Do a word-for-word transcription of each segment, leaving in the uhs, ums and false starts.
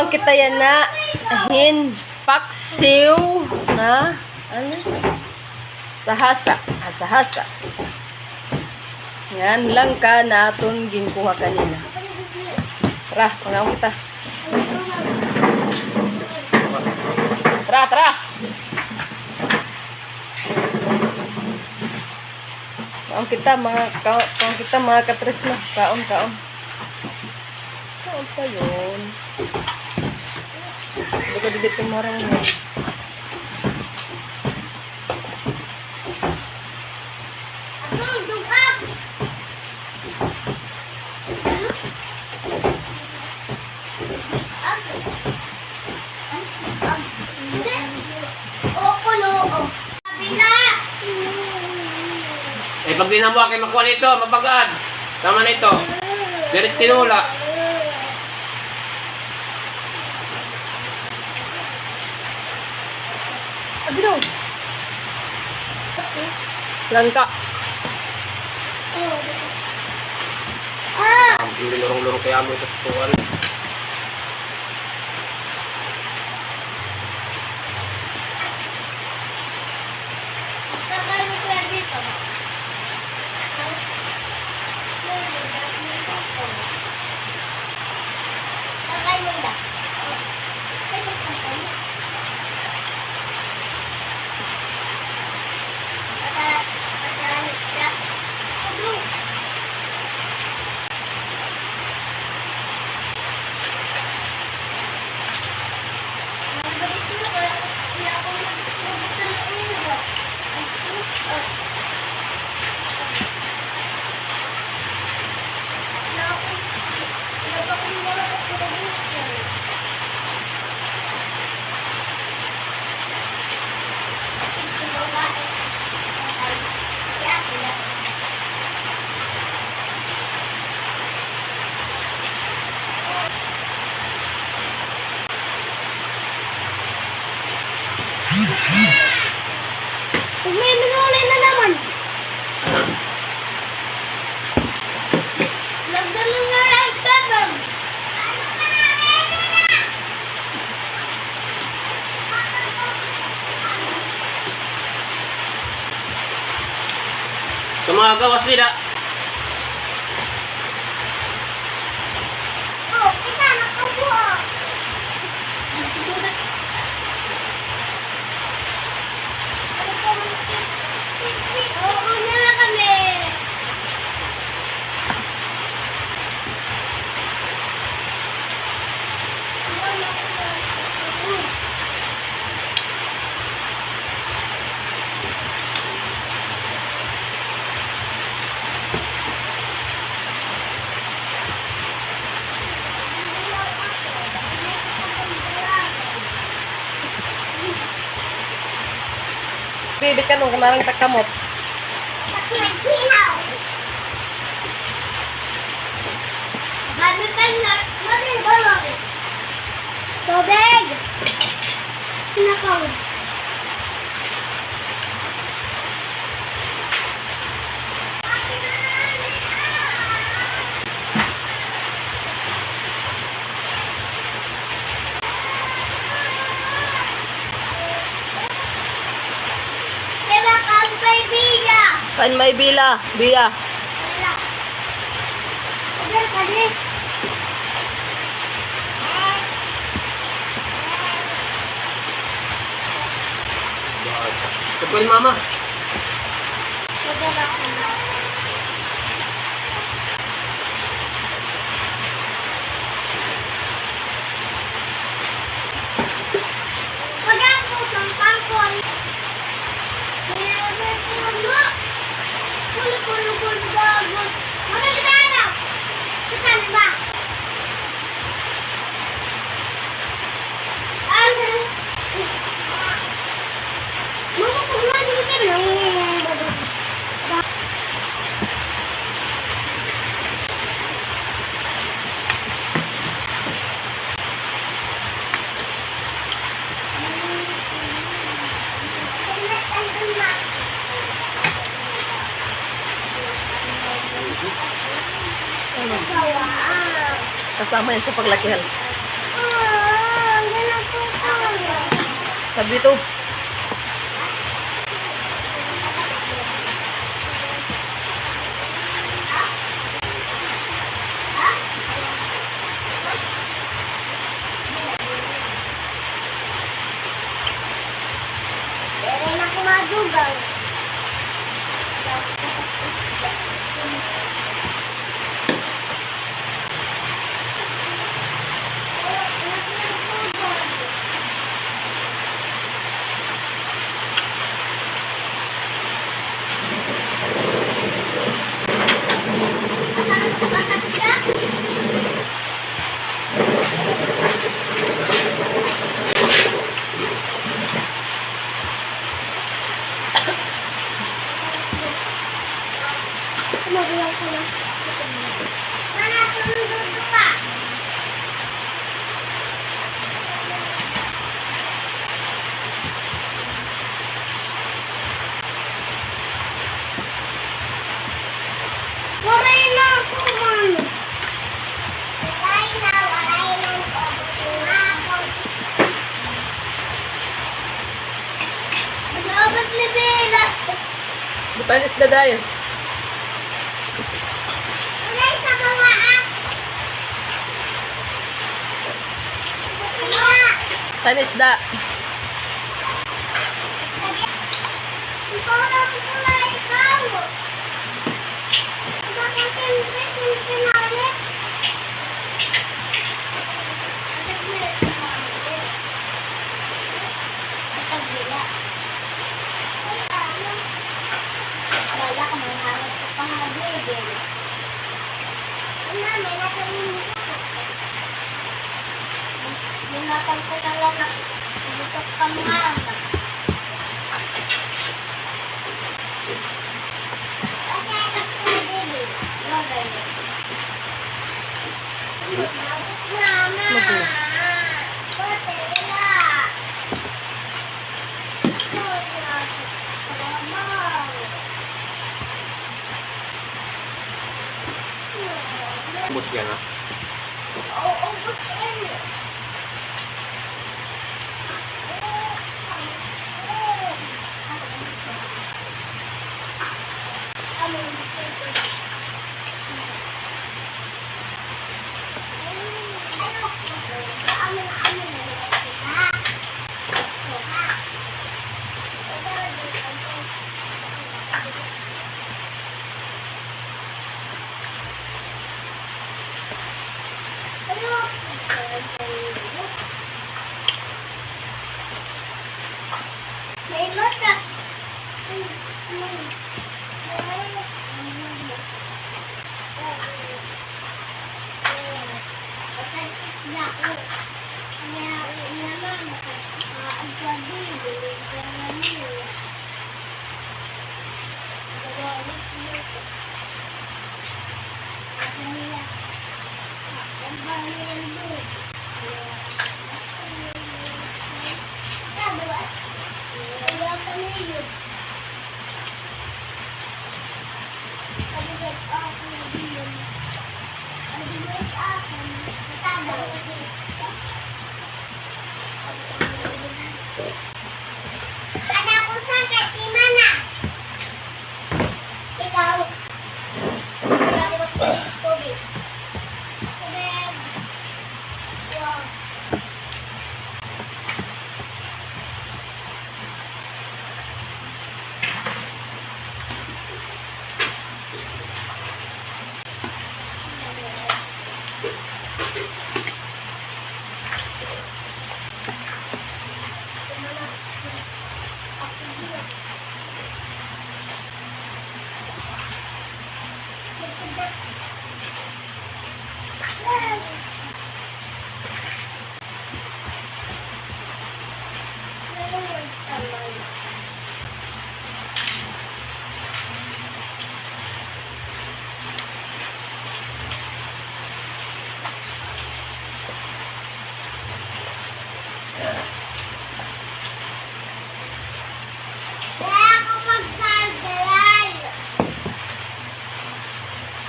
Kita yana hin paksiw na, ano? Sahasa. Ah, sahasa. Ngan langka na aton ginkuha kanina. Tara, pangaon kita. Tara, tara. Kaon kita, mga ka-, kaon kita, mga katresma. Kaon, kaon. Kaon pa yun. Hindi ko dibit yung marang yun. Eh, pag di na mo, kay makuha nito, mapagad. Tama na ito. Dirit tinula. Agno. Langka. Ah! Ang lurong-lurong kaya mo sa tuwan. May minuli na naman. Nagdala na lang seven. Sa mga gawas nila. Oh, kita, nakabuo. Bibi ka nung kanarang takamot. Tubig! Nakaw. Kain may bila, biya. Kapal, mama. Kasama yan sa paglakihan. Sabi to. Waray na ako, mano. Waray na, waray na, ubos na ako. Nag-ubos ni Bella. Butan isda, day. Waray sa mga, ah. Tan isda. Ikaw lang pala, ikaw. Bala ka, manghangit ka pa nga, baby. Mama, nasa. Linatan ko na lang na dito ka, mama. Mama. Ubos yan, ha? May mata. Kada usa kay timana. Ikaw. Tapos, tubig. Tubig. Wow.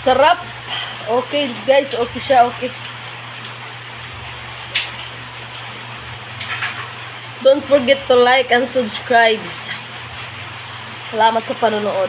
Sarap. Okay, guys. Okay siya. Okay. Don't forget to like and subscribe. Salamat sa panonood.